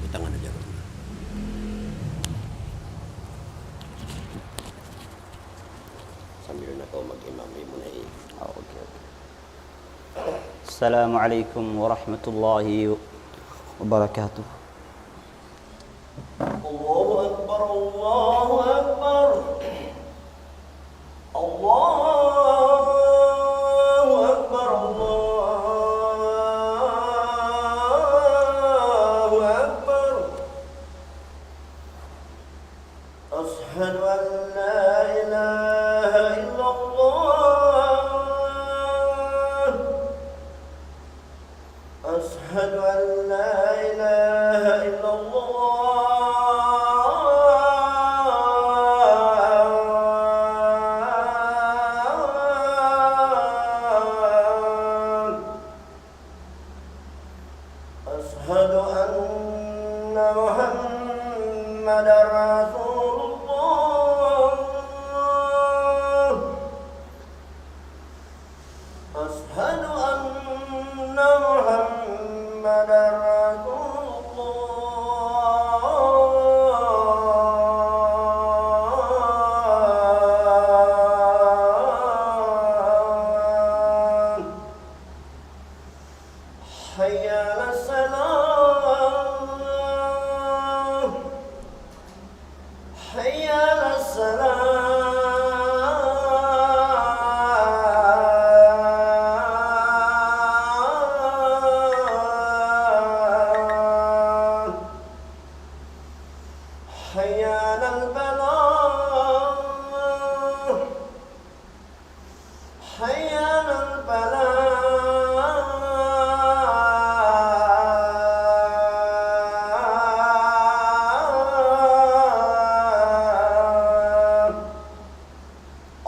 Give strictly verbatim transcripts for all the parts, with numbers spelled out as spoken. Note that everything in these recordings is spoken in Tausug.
Butangan na dyan. Sambil na kaw mag-imam, imam na eh. Ah, okay, okay. السلام عليكم ورحمة الله وبركاته. الله أكبر، الله أكبر. الله أكبر، الله أكبر. أشهد أن لا إله إلا الله. أشهد أن لا إله إلا الله. أشهد أن محمدا رسول الله. أشهد أن محمدا رسول الله. حي على الصلاة. حي على الصلاة. حي على الفلاح. حي على الفلاح.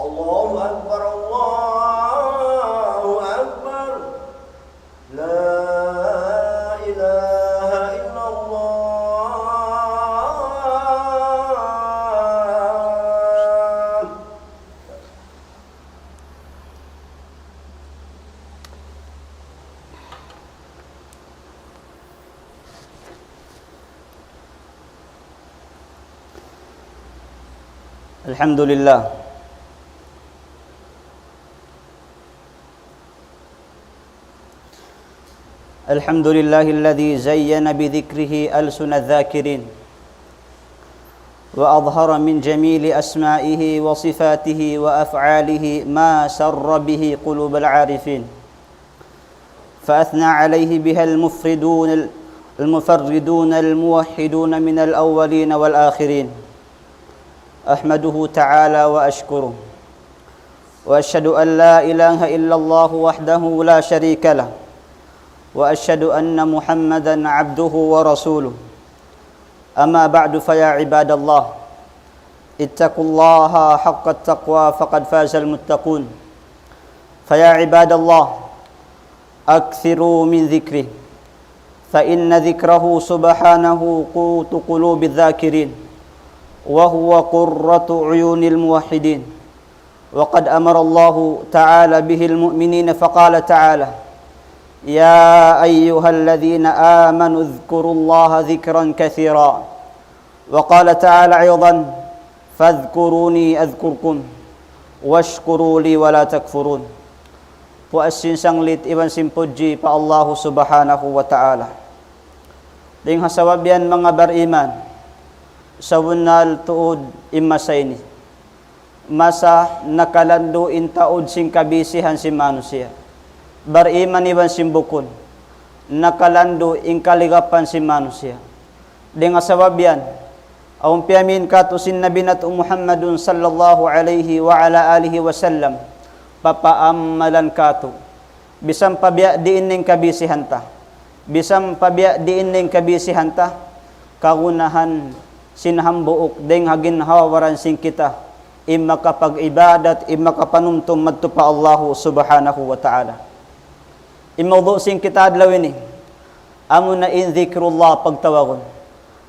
الله أكبر، الله أكبر. لا إله إلا الله. الحمد لله. الحمد لله الذي زين بذكره ألسن الذاكرين، وأظهر من جميل أسمائه وصفاته وأفعاله ما سر به قلوب العارفين، فأثنى عليه بها المفردون، المفردون الموحدون من الأولين والآخرين. أحمده تعالى وأشكره، وأشهد أن لا إله إلا الله وحده لا شريك له، وأشهد أن محمدا عبده ورسوله. أما بعد، فيا عباد الله، اتقوا الله حق التقوى، فقد فاز المتقون. فيا عباد الله، أكثروا من ذكره، فإن ذكره سبحانه قوت قلوب الذاكرين، وهو قرة عيون الموحدين. وقد أمر الله تعالى به المؤمنين، فقال تعالى: يا أيها الذين آمنوا اذكروا الله ذكرا كثيرا. وقال تعالى أيضا: فاذكروني أذكركم واشكروا لي ولا تكفرون. Puas sin sanglit iban sin pudji pa Allahu Subhanahu wa Ta'ala. Dayng ha sabab yan manga bariman, sabunnal tuud in masa ini. Masa nakalandu' in taud sin kabisihan sin manusiya'. Bariman iban sin bukun. Nakalandu' in kaligapan sin manusiya'. Dayng ha sabab yan, awn piyamin katu' sin Nabi natu' Muhammadun sallallahu alayhi wa ala alihi wa sallam, papaamalan katu'. Bisan pa biya' diin in kabisihan ta. Bisan pa biya' diin in kabisihan ta. Kagunahan sin hambuuk dayng ha ginhawa-baran sin kita. In makapag-ibadat, in makapanumtum madtu pa Allahu Subhanahu wa Ta'ala. In mawdu' sin kita adlaw ini. Amuna in dhikrullah pagtawagun.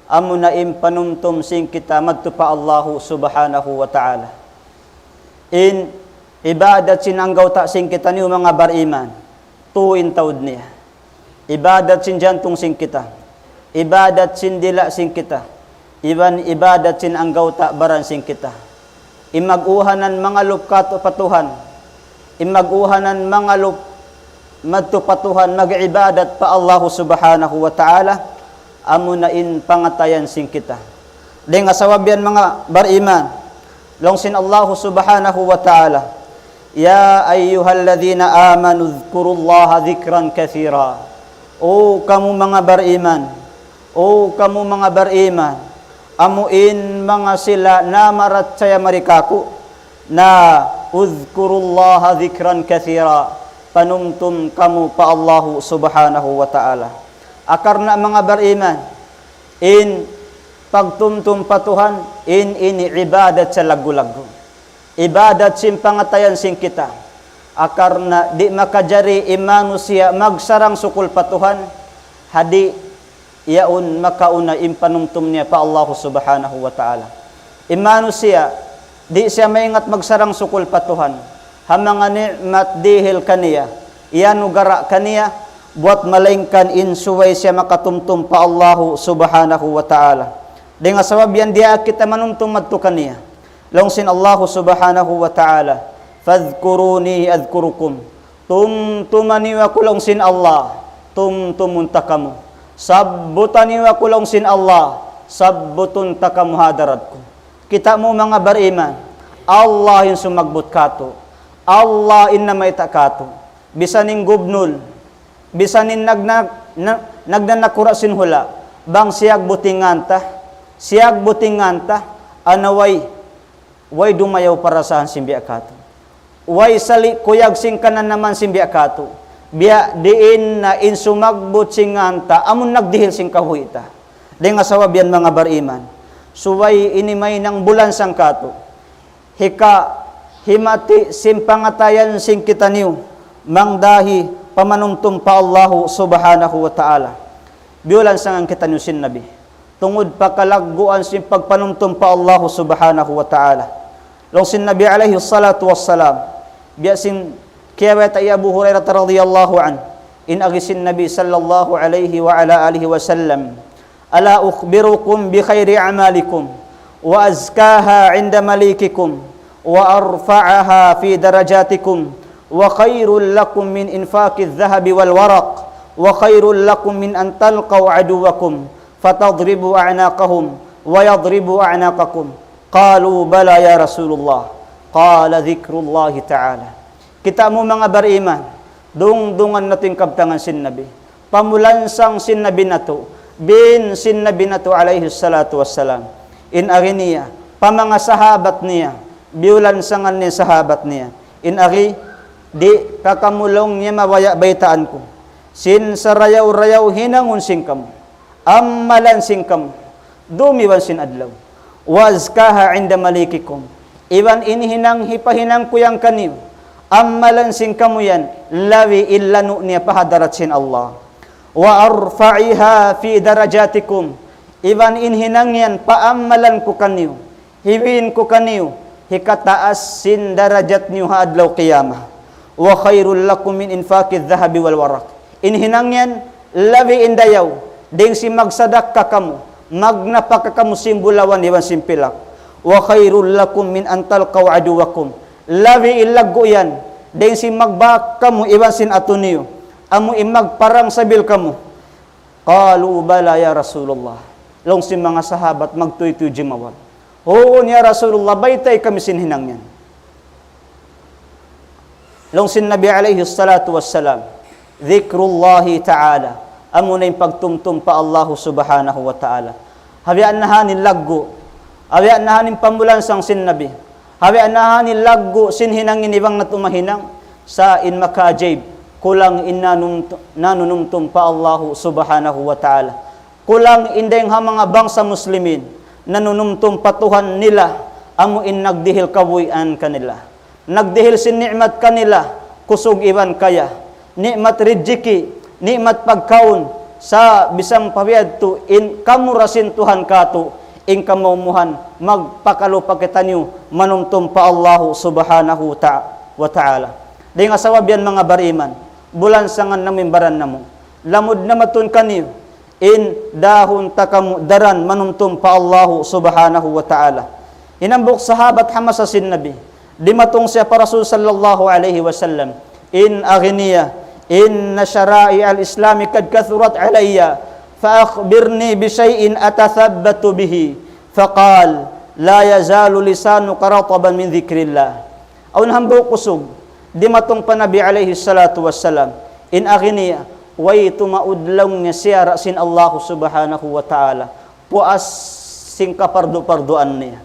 Amuna in panumtum sin kita madtu pa Allahu Subhanahu wa Ta'ala. In ibadat sin anggawta' sin kitaniyu manga bariman. Tū in taud niya. Ibadat sin jantung sin kita. Ibadat sin dila' sin kita. Iban ibadat sin anggawta' baran sin kita. In mag-uhanan mangalup katu' pa Tuhan. In mag-uhanan mangalup madtu pa Tuhan, mag-ibadat pa Allahu Subhanahu wa Ta'ala, amuna in pangatayan sin kita. Dayng ha sabab yan manga bariman, laung sin Allahu Subhanahu wa Ta'ala, يا أيها الذين آمنوا اذكروا الله ذكرا كثيرا. O kamu manga bariman, O kamu manga bariman, amu in manga sila namarachaya mari kāku', na اذكروا الله ذكرا كثيرا, panumtum kamu pa Allahu Subhanahu wa Ta'ala. Akarna' manga bariman, in pagtumtum pa Tuhan, in ini ibadat salaggu'-laggu'. Ibadat sin pangatayan sin kita. Akarna' di' makajari in manusiya' magsarang-sukul pa Tuhan, ha di' yaun makauna in panumtum niya pa Allahu Subhanahu wa Ta'ala. In manusiya', di' siya maingat magsarang-sukul pa Tuhan. Ha manga ni'mat dihil kaniya, iyanugara' kaniya, buwat malaingkan in subay siya makatumtum pa Allahu Subhanahu wa Ta'ala. Dayng ha sabab yan diyaak kita manumtum madtu kaniya. Laung sin Allahu Subhanahu wa Ta'ala, فاذكروني أذكركم. Tumtuma niyu aku laung sin Allah, tumtumun ta kamu. Sabbuta niyu aku laung sin Allah, sabbutun ta kamu ha hadarat ku. Kita' mu manga bariman, Allah in sumagbut katu'. Allah in namayta' katu'. Bisan in gubnul, bisan in nagna-, na-, nagnanakura' sin hula', bang siyagbutingan ta, siyagbutingan ta, ana way, way dumayaw parasahan sin biya' katu'. Way sali' kuyag sin kananaman sin biya' katu'. Biya' diin na in sumagbut sin ngan ta, amun nagdihil sin kabuhi' ta. Dayng ha sabab yan manga bariman. Subay ini mahinang bulansang katu'. Hika himati sin pangatayan sin kitaniyu, mangdahi pamanumtum pa Allahu Subhanahu wa Ta'ala. Biyulansangan kitaniyu sin Nabi. Tungud pa kalagguan sin pagpanumtum pa Allahu Subhanahu wa Ta'ala. Laung sin Nabi alayhi salatu wassalam, biya' sin kiyabayta' hi Abu Hurairah radiyallahu anhu, in agi sin Nabi sallallahu alayhi wa ala alihi wa sallam, ألا أخبركم بخير أعمالكم وأزكاها عند مليككم وأرفعها في درجاتكم وخير لكم من إنفاق الذهب والورق وخير لكم من أن تلقوا عدوكم فتضربوا أعناقهم ويضربوا أعناقكم؟ قالوا: بلى يا رسول الله. قال: ذكر الله تعالى. Kita' mu manga bariman, dungdungan natu' in kabtangan sin Nabi. Pamulansang sin Nabi natu', bin sin Nabi natu' alayhi salatu wassalam. In agi niya, pa manga sahabat niya, biyulansangan niya sahabat niya. In agi, di' kakamulong niya mabaya' baytaan ku. Sin sarayaw-rayaw hinangun sin kamu. Amalan sin kamu. Dum iban sin adlaw. وأزكاها عند مليككم. Iban in hinang hipahinang ku yan kaniyu. Amalan sin kamu yan. Labi in lanu' niya pa hadarat sin Allah. وأرفعها في درجاتكم. Iban in hinang yan paamalan ku kaniyu. Hiwiin ku kaniyu, hikataas sin darajat niyu ha adlaw qiyamah. وخير لكم من إنفاق الذهب والورق. In hinang yan, labi in dayaw, dayn sin magsadakka kamu, magnapaka kamu sin bulawan iban sin pilak. وخير لكم من أن تلقوا عدوكم. Labi in laggu' yan, dayn sin magbak kamu iban sin atu niyu, amu in magparang sabil kamu. قالوا بلى يا رسول الله. Laung sin manga sahabat magtuytuy jimawab, "Huun ya Rasulullah, baytai kami sin hinang yan." Laung sin Nabi alayhi salatu wassalam, ذكر الله تعالى, amuna in pagtumtum pa Allahu subhanahu wa ta'ala. Hawiya' na ha ini laggu', hawiya' na ha ini pamulansang sin Nabi, hawiya' na ha ini laggu' sin hinang ini bang natu' mahinang, sa' in makaajaib, kulang in nanum-, nanunumtum pa Allahu subhanahu wa ta'ala. Kulang in dayng ha manga bangsa Muslimin, nanunumtum pa Tuhan nila, amu in nagdihil kabuhian kanila. Nagdihil sin ni'mat kanila, kusug iban kaya. Ni'mat rijiki, ni'mat pagkaun, sa' bisan pa biya' yadtu in kamura sin Tuhan katu', in kamaumuhan, magpakalu pa kitaniyu, manumtum pa Allahu subhanahu ta-, wa ta'ala. Dayn ha sabab yan manga bariman, bulansangan namu' in baran namu'. Lamud na matun kaniyu, in dahun ta kamu daran manumtum pa Allahu subhanahu wa ta'ala. In hambuuk sahabat ha masa sin Nabi, dimatung siya pa Rasul sallallahu alayhi wasallam, in agi niya, إن شرائع الإسلام قد كثرت علي فأخبرني بشيء أتثبت به. فقال لا يزال لسانك رطبا من ذكر الله. Awn hambuuk kusug, dimatung pa Nabi alayhi salatu wassalam, in agi niya, way tumaud laung niya siyara' sin Allahu subhanahu wa ta'ala, puas sin kapardu-parduan niya,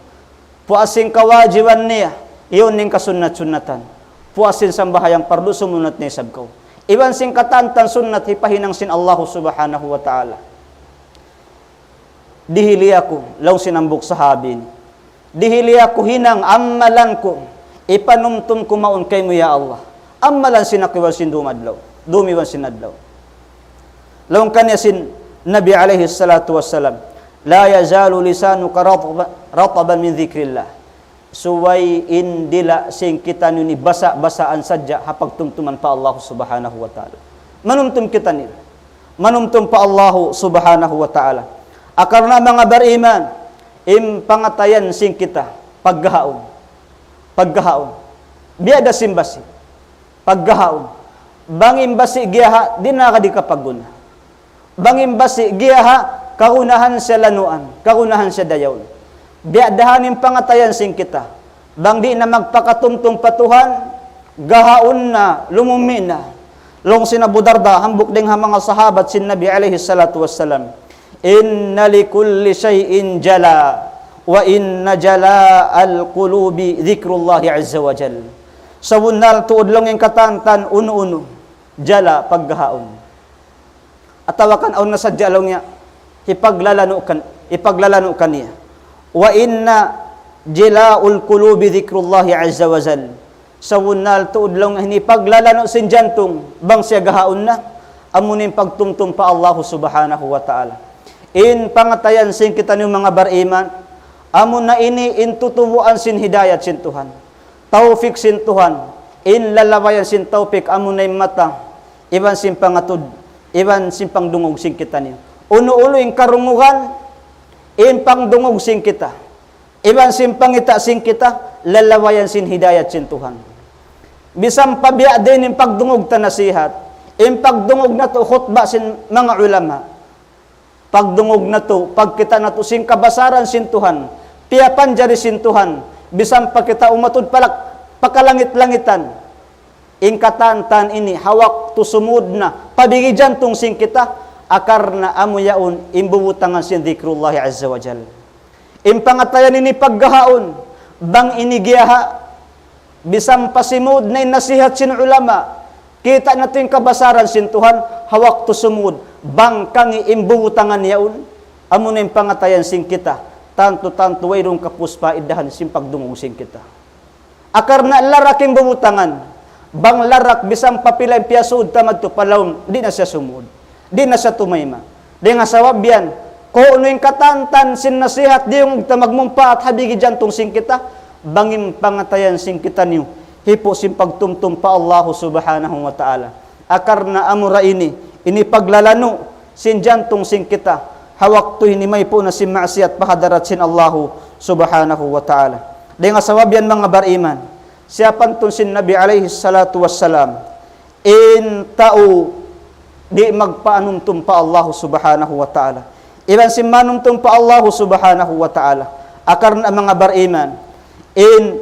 puas sin kawajiban niya, iban sin kasunnat-sunnatan, puas sin sambahayang pardu sumunat niya isab kaw, iban sin katan-katan sunnat hipahinang sin Allahu subhanahu wa ta'ala. Dihili aku, laung sin hambuuk sahabi ini. Dihili aku hinang amalan ku, ipanumtum ku mawn kaymu ya Allah. Amalan sin aku iban sin dum adlaw, dum iban sin adlaw. Laung kaniya sin Nabi alayhi salatu wassalam, لا يزال لسانك رطبا، رطبا من ذكر الله. Subay in dila' sin kitaniyu ini basa'-basaan sadja ha pagtumtuman pa Allah subhanahu wa ta'ala. Manumtum kitaniyu. Manumtum pa Allah subhanahu wa ta'ala. Hangkan na manga bariman, in pangatayan sin kita, paggahaun. Paggahaun. Biya' da sin basi'. Paggahaun. Bang in basi' giyaha, di' na kadi kapagguna. Bang in basi' giyaha, kagunahan siya lanuan, kagunahan siya dayawun. Biya' da ha ini in pangatayan sin kita. Bang di' na magpakatumtum pa Tuhan, gahaun na, lumumi' na. Laung sin Abu Darda, hambuuk dayn ha manga sahabat sin Nabi alayhi salatu wassalam, إن لكل شيء جلاء، وإن جلاء القلوب ذكر الله عز وجل. Sabunnal tuud laung in katan-katan unu-unu, jala paggahaun. Atawa kan awn na sadja laung niya, hipaglalanu kan-, hipaglalanu kaniya. وإن جلاء القلوب ذكر الله عز وجل. Sabunnal tuud laung in hipaglalanu sin jantung, bang siya gahaun na, amuna in pagtumtum pa Allah subhanahu wa ta'ala. In pangatayan sin kitaniyu manga bariman, amuna ini in tutubuan sin hidayat sin Tuhan. Tawfik sin Tuhan, in lalabayan sin tawfik amuna in mata, iban sin pangatud, iban sin pangdungug sin kitaniyu. Unu-unu in karungugan, in pangdungug sin kita, iban sin pangita' sin kita, lalabayan sin hidayat sin Tuhan. Bisan pa biya' diin in pagdungug ta nasihat, in pagdungug natu' khutba sin manga ulama, pagdungug natu', pagkita' natu' sin kabasaran sin Tuhan, piyapanjari sin Tuhan, bisan pa kita umatud pa lak-, pa kalangit-langitan. In katan-katan ini, ha waktu sumud na, pa bigi jantung sin kita, hangkan na amu yaun, in bubutangan sin dhikrullahi azza wa jal. In pangatayan ini paggahaun, bang ini giyaha, bisan pa simud na in nasihat sin ulama, kita' natu' in kabasaran sin Tuhan, ha waktu sumud, bang kami in bubutangan yaun, amuna in pangatayan sin kita, tantu-tantu wayruun kapus pa iddahan sin pagdungug sin kita. Hangkan na larak in bubutangan, bang larak bisan pa pila in piyasud ta madtu pa lawm, di' na siya sumud, di' na siya tumayma'. Dayn ha sabab yan, kunu' in katan-katan sin nasihat diyungug ta magmumpaat ha bigi jantung sin kita, bang in pangatayan sin kitaniyu, hipu' sin pagtumtum pa Allahu subhanahu wa ta'ala. Akar na amura ini, ini paglalanu' sin jantung sin kita, ha waktu ini maypu' na sin maksiat pa hadarat sin Allahu subhanahu wa ta'ala. Dayn ha sabab yan manga bariman, siyapantun sin Nabi alayhi salatu wassalam, in tau di' magpaanumtum pa Allahu subhanahu wa ta'ala. Iban sin manumtum pa Allahu subhanahu wa ta'ala. Akar na manga bariman, in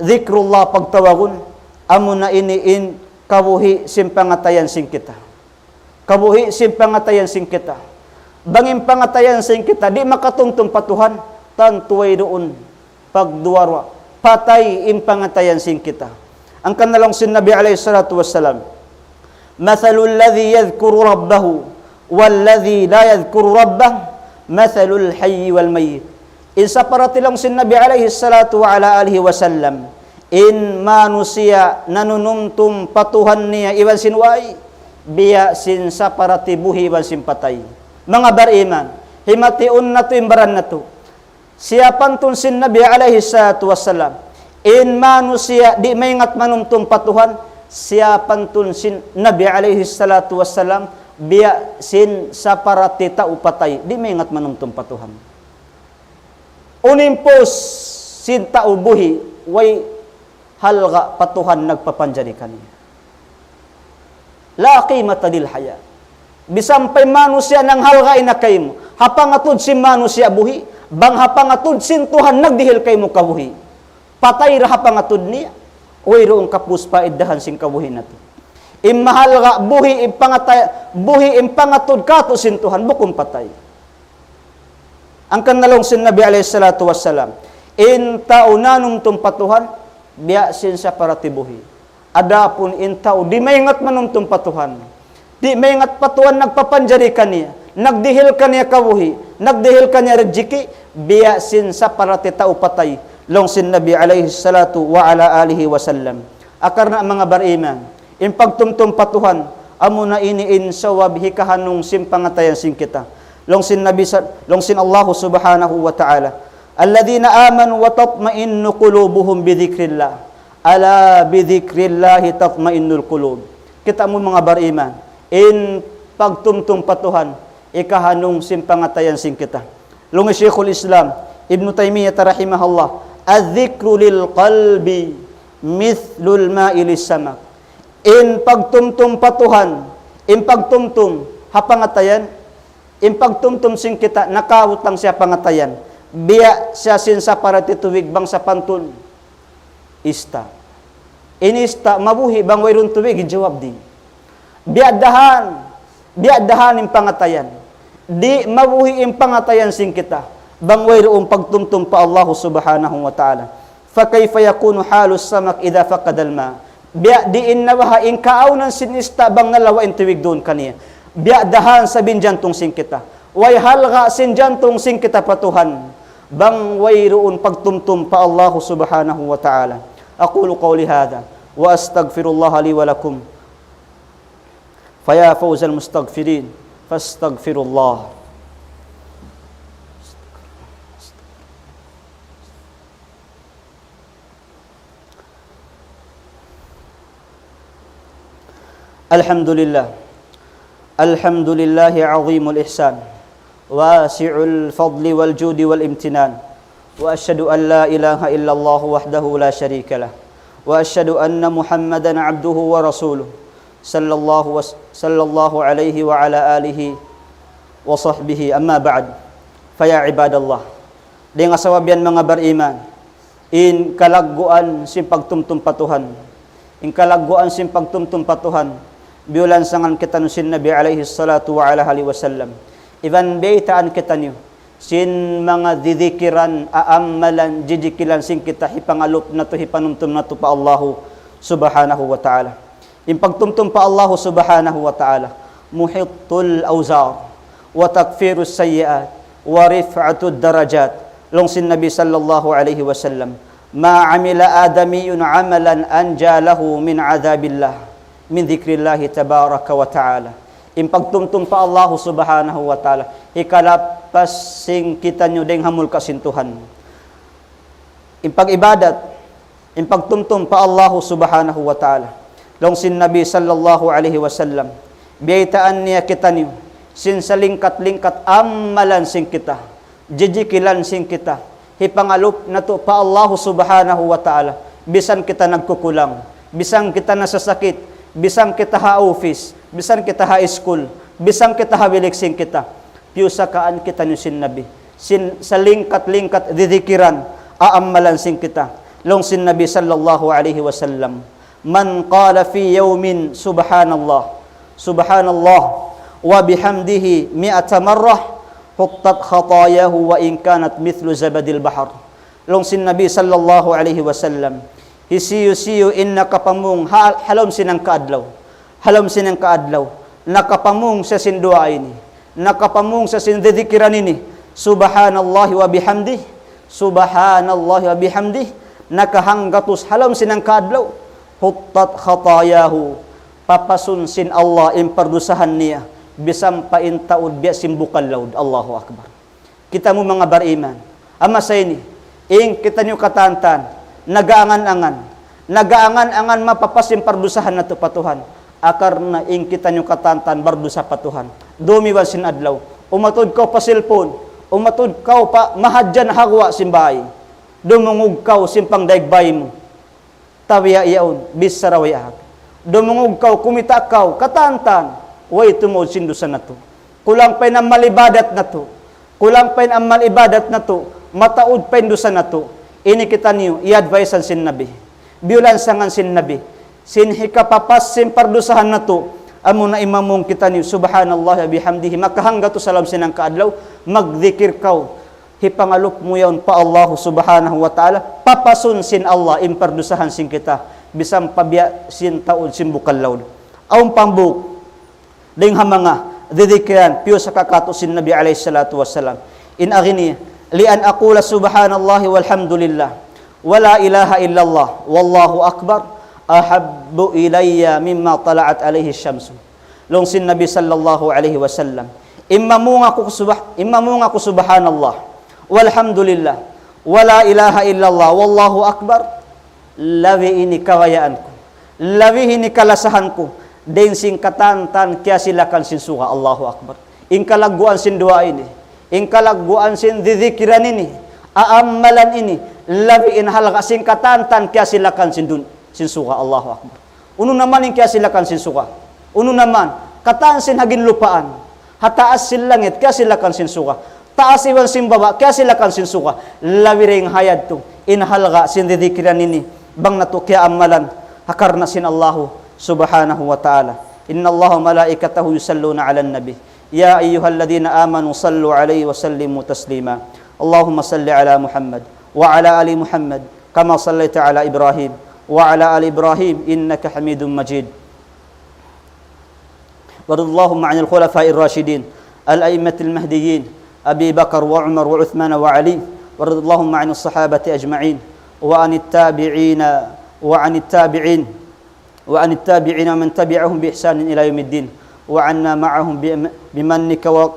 dhikrullah pagtawagun, amuna ini in kabuhi' sin pangatayan sin kita. Kabuhi' sin pangatayan sin kita. Bang in pangatayan sin kita, di' makatumtum pa Tuhan, tantu wayruun pagduwa-ruwa, patay in pangatayan sin kita. Hangkan na laung sin Nabi alayhi salatu wassalam, مثل الذي يذكر ربه والذي لا يذكر ربه مثل الحي والميت. In saparati laung sin Nabi alayhi salatu wa ala alihi wasallam, in manusiya' nanunumtum pa Tuhan niya iban sin way, biya' sin saparati buhi' iban sin patay. Manga bariman, himatiun natu' in baran natu'. Siyapantun sin Nabi alayhi salatu wassalam, in manusiya' di' maingat manumtum pa Tuhan, siyapantun sin Nabi alayhi salatu wassalam, biya' sin saparati tau patay, di' maingat manumtum pa Tuhan. Unu in pūs sin tau buhi', way halga' pa Tuhan nagpapanjari kaniya. لا قيمة للحياة. Bisan pa in manusiya' nanghalga' na kaymu, ha pangatud sin manusiya' buhi', bang ha pangatud sin Tuhan nagdihil kaymu kabuhi', patay ra ha pangatud niya, wayruun kapūs paidahan sin kabuhi' natu'. In mahalga' buhi', in pangatay, buhi', in pangatud kātu' sin Tuhan, bukun patay. Hangkan na laung sin Nabi alayhi salatu wassalam, in tau nanumtum pa Tuhan, biya' sin saparati buhi'. Adapun in tau di' maingat manumtum pa Tuhan, di' maingat pa Tuhan nagpapanjari kaniya, nagdihil kaniya kabuhi', nagdihil kaniya rijiki', biya' sin saparati tau patay, laung sin Nabi alayhi salatu wa ala alihi wasallam. Akar na manga bariman, in pagtumtum pa Tuhan, amuna ini in sabab hikahanung sin pangatayan sin kita. Laung sin Nabi sa-, laung sin Allahu subhanahu wa ta'ala, الذين آمنوا وتطمئن قلوبهم بذكر الله ألا بذكر الله تطمئن القلوب. Kita' mu manga bariman, in pagtumtum pa Tuhan, hikahanung sin pangatayan sin kita. Laung hi Shaykhul Islam Ibnu Taymiyyah rahimahullah, الذكر للقلب مثل الماء للسمك. In pagtumtum pa Tuhan, in pagtumtum ha pangatayan, in pagtumtum sin kita nakabutang siya pangatayan, biya' siya sin saparati tubig bang sapantun ista'. In ista' mabuhi' bang wayruun tubig, jawab di'. Biya' dahan, biya' dahan in pangatayan. Di' mabuhi' in pangatayan sin kita bang wayruun pagtumtum pa Allahu subhanahu wa ta'ala. فكيف يكون حال السمك إذا فقد الماء؟ Biya' diin na baha' in kaawnan sin ista' bang nalawa' in tubig duun kaniya. Biya' dahan isab in jantung sin kita. Way halga' sin jantung sin kita pa Tuhan bang wayruun pagtumtum pa Allahu subhanahu wa ta'ala. أقول قولي هذا وأستغفر الله لي ولكم. فيا فوز المستغفرين، فاستغفروا الله. الحمد لله. الحمد لله عظيم الإحسان، واسع الفضل والجود والامتنان، وأشهد أن لا إله إلا الله وحده لا شريك له، وأشهد أن محمدا عبده ورسوله، صلى الله وس-، صلى الله عليه وعلى آله وصحبه، أما بعد، فيا عباد الله. Dayn ha sabab yan manga bariman, in kalagguan sin pagtumtum pa Tuhan. In kalagguan sin pagtumtum pa Tuhan. Biyulansangan kitaniyu sin Nabi alayhi salatu wa ala alihi wasallam. Iban baytaan kitaniyu sin manga didikiran, aamalan, jijikilan sin kita hipangalup natu', hipanumtum natu' pa Allahu subhanahu wa ta'ala. In pagtumtum pa Allahu subhanahu wa ta'ala, محط الأوزار، وتكفير السيئات، ورفعة الدرجات. Laung sin Nabi sallallahu alayhi wasallam, ما عمل آدمي عملا أنجى له من عذاب الله، من ذكر الله تبارك وتعالى. In pagtumtum pa Allahu subhanahu wa ta'ala, hikalappas sin kitaniyu dayn ha mulka' sin Tuhan. In pag-ibadat, in pagtumtum pa Allahu subhanahu wa ta'ala. Laung sin Nabi sallallahu alayhi wasallam, biyaytaan niya kitaniyu sin salingkat-lingkat amalan sin kita, jijikilan sin kita, hipangalup natu' pa Allahu subhanahu wa ta'ala, misan kita nagkukulang, misan kita nasasakit, misan kita ha office, misan kita ha school, misan kita ha bilik sin kita. Piyusakaan kitaniyu sin Nabi sin salingkat-lingkat didikiran, aamalan sin kita. Laung sin Nabi sallallahu alayhi wasallam, من قال في يوم سبحان الله، سبحان الله وبحمده مائة مرة حطت خطاياه وإن كانت مثل زبد البحر. Laung sin Nabi sallallahu alayhi wasallam, hisiyu-siyu in nakapamung ha-, ha lawm sin hangka adlaw, ha lawm sin hangka adlaw, nakapamung siya sin duwaa ini, nakapamung siya sin didikiran ini, سبحان الله وبحمده، سبحان الله وبحمده, nakahanggatus ha lawm sin hangka adlaw, حطت خطاياه, papasun sin Allah in pardusahan niya, misan pa in taud biya' sin bukal laud. Allahu Akbar. Kita mu manga bariman. Amuna sa ini, in kitaniyu katantan, nagaangan-angan, nagaangan-angan mapapas in pardusahan natu' pa Tuhan. Akar na in kitaniyu katantan bardusa pa Tuhan. Dum iban sin adlaw, umatud kaw pa cellphone, umatud kaw pa mahadjan ha guwa' sin bay. Dumungug kaw sin pangdaig bay mu. Tabiya' yaun, bichara way ahag. Dumungug kaw, kumita' kaw, katantan, way tumaud sin dusa natu'. Kulang pa in amal ibadat natu'. Kulang pa in amal ibadat natu'. Mataud pa in dusa natu'. Ini kitaniyu, i-advisean sin Nabi. Biyulansangan sin Nabi. Sin hikapapas sin pardusahan natu'. Amuna in mamung kitaniyu, سبحان الله وبحمده, makahanggatus ha lawm sin hangka adlaw, magdikir kaw. Hipangalup mu yaun pa Allahu subhanahu wa ta'ala, papasun sin Allah in pardusahan sin kita, misan pa biya' sin taud sin bukal laud. Awn pa hambuuk, dayn ha manga didikiran, piyusaka katu' sin Nabi alayhi salatu wassalam. In agi niya, لأن أقول سبحان الله والحمد لله ولا إله إلا الله والله أكبر أحب إلي مما طلعت عليه الشمس. Laung sin Nabi sallallahu alayhi wasallam, in mamung aku subah-, in mamung aku subhanallah, walhamdulillah, wala ilaha illallah, wallahu akbar, labi ini kabayaan ku, labi ini kalasahan ku, dayn sin katantan kiyasilakan sin suga. Allahu Akbar. In kalagguan sin duwaa ini, in kalagguan sin didikiran ini, aamalan ini, labi in halga' sin katantan kiyasilakan sin dun-, sin suga. Allahu Akbar. Unu na man in kiyasilakan sin suga? Unu na man? Katan sin ha ginlupaan, ha taas sin langit, kiyasilakan sin suga. Taas iban sin baba', kiyasilakan sin suga. Labi dayn ha yadtu, in halga' sin didikiran ini, bang natu' kiyaamalan, ha karna' sin Allahu subhanahu wa ta'ala. إن الله وملائكته يصلون على النبي يا أيها الذين آمنوا صلوا عليه وسلموا تسليما. اللهم صل على محمد وعلى آل محمد كما صليت على إبراهيم وعلى آل إبراهيم إنك حميد مجيد. وارض اللهم عن الخلفاء الراشدين الأئمة المهديين أبي بكر وعمر وعثمان وعلي، وارض اللهم عن الصحابة أجمعين، وعن التابعين، وعن التابعين، وعن التابعين ومن تبعهم بإحسان إلى يوم الدين، وعنا معهم بم-، بمنك و-،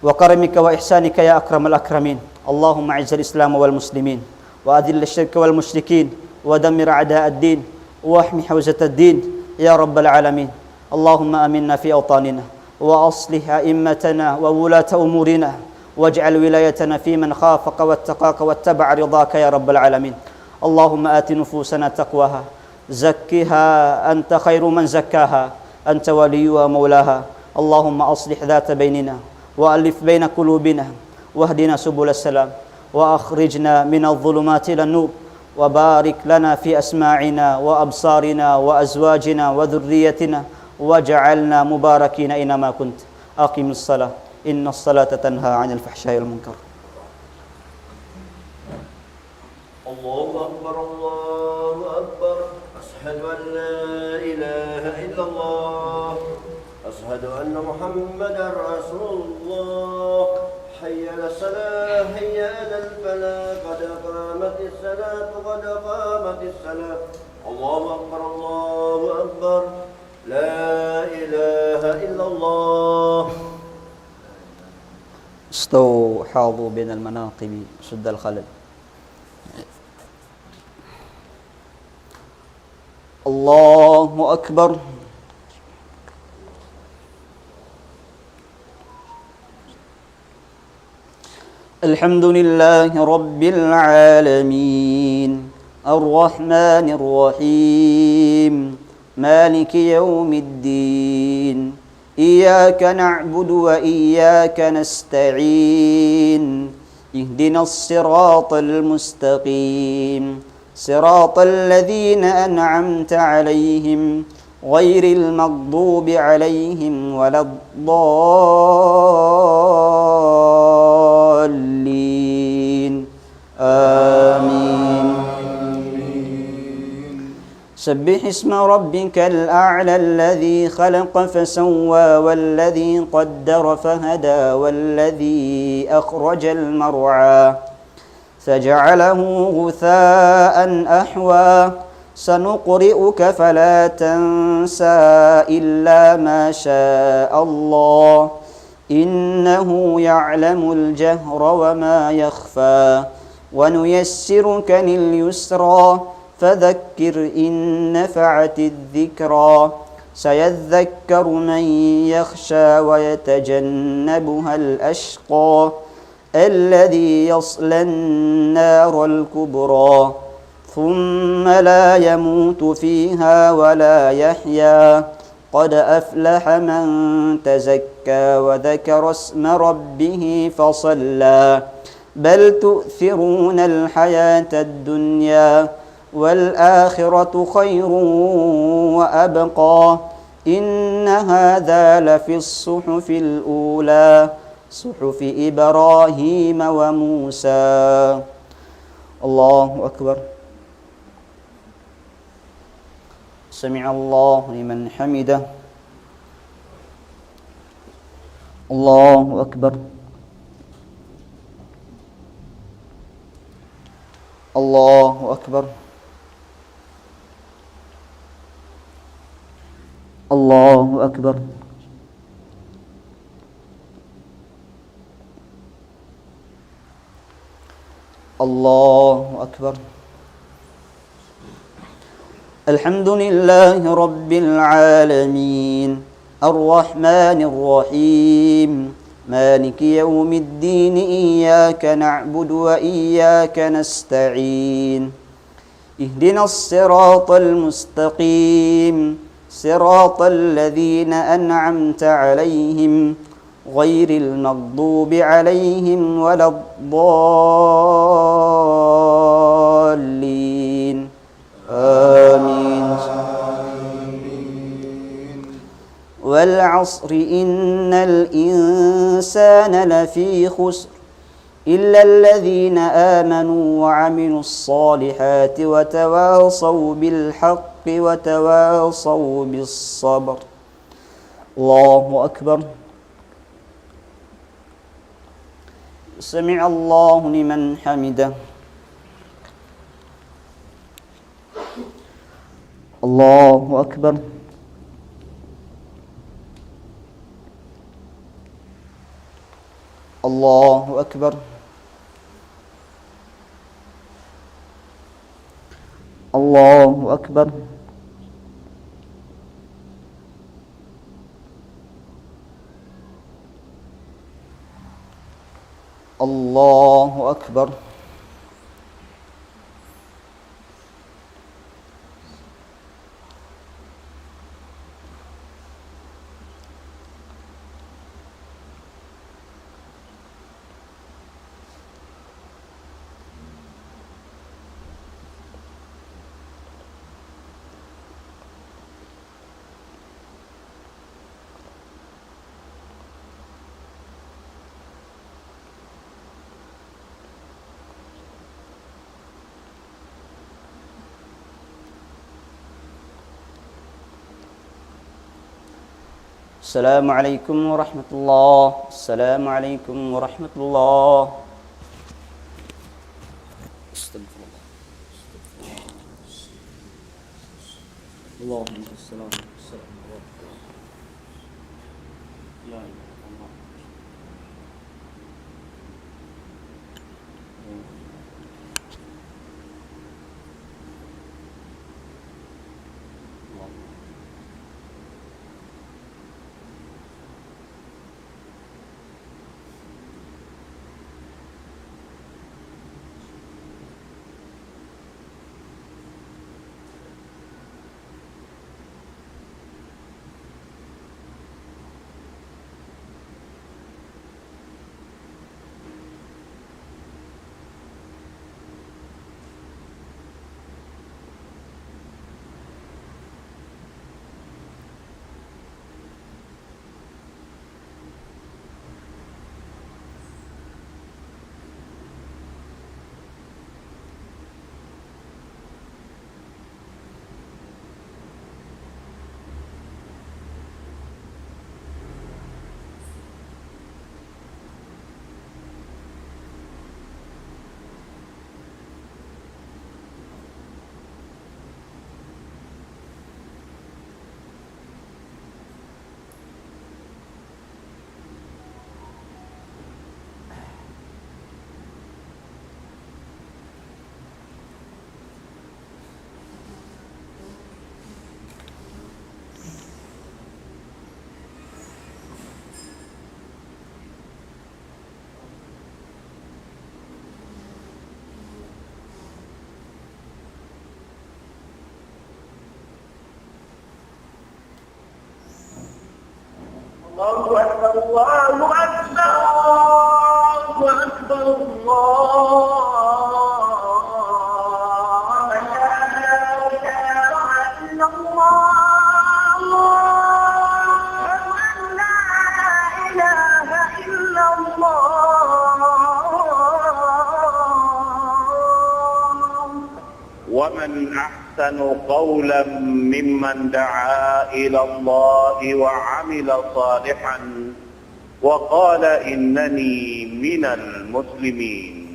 وكرمك وإحسانك يا أكرم الأكرمين. اللهم أعز الإسلام والمسلمين، وأذل الشرك والمشركين، ودمر أعداء الدين، واحم حوزة الدين يا رب العالمين. اللهم آمنا في أوطاننا، وأصلح أئمتنا وولاة أمورنا، واجعل ولايتنا في من خافك واتقاك واتبع رضاك يا رب العالمين. اللهم آت نفوسنا تقواها، زكها أنت خير من زكاها، أنت وليها ومولاها. اللهم أصلح ذات بيننا، وألف بين قلوبنا، واهدنا سبل السلام، وأخرجنا من الظلمات إلى النور، وبارك لنا في أسماعنا وأبصارنا وأزواجنا وذريتنا، واجعلنا مباركين أينما كنت. أقم الصلاة، إن الصلاة تنهى عن الفحشاء والمنكر. الله أكبر، الله أكبر. أشهد أن لا إله إلا الله. أشهد أن محمدا رسول الله. حي على الصلاة، حي على الفلاح، قد قامت الصلاة، قد قامت الصلاة. الله أكبر، الله أكبر. لا إله إلا الله. استووا حاذوا بين المناكب سد الخلل. الله أكبر. الحمد لله رب العالمين. الرحمن الرحيم. مالك يوم الدين. إياك نعبد وإياك نستعين. اهدنا الصراط المستقيم. صراط الذين أنعمت عليهم غير المغضوب عليهم ولا الضالين. آمين. سبح اسم ربك الأعلى الذي خلق فسوى والذي قدر فهدى والذي أخرج المرعى فجعله غثاء أحوى. سنقرئك فلا تنسى إلا ما شاء الله إنه يعلم الجهر وما يخفى. ونيسرك لليسرى فذكر إن نفعت الذكرى. سيذكر من يخشى ويتجنبها الأشقى الذي يصلى النار الكبرى ثم لا يموت فيها ولا يحيا. قد أفلح من تزكى وذكر اسم ربه فصلى. بل تؤثرون الحياة الدنيا والآخرة خير وأبقى. إن هذا لفي الصحف الأولى صحف إبراهيم وموسى. الله أكبر. سمع الله لمن حمده. الله أكبر. الله أكبر. الله أكبر. الله أكبر. الحمد لله رب العالمين. الرحمن الرحيم. مالك يوم الدين. إياك نعبد وإياك نستعين. اهدنا الصراط المستقيم. صراط الذين أنعمت عليهم غير المغضوب عليهم ولا الضالين. آمين. والعصر إن الإنسان لفي خسر إلا الذين آمنوا وعملوا الصالحات وتواصوا بالحق وتواصوا بالصبر. الله أكبر. سمع الله لمن حمده. الله أكبر. الله أكبر. الله أكبر. الله أكبر. السلام عليكم ورحمة الله. السلام عليكم ورحمة الله. أستغفر الله. اللهم أنت السلام، السلام عليكم. يا إله الله. الله أكبر، الله أكبر، الله أكبر، الله أكبر. أشهد أن لا إله إلا الله. أشهد أن لا إله إلا الله. ومن أحسن قولا ممن دعا إلى الله وعمل صالحا وقال إنني من المسلمين.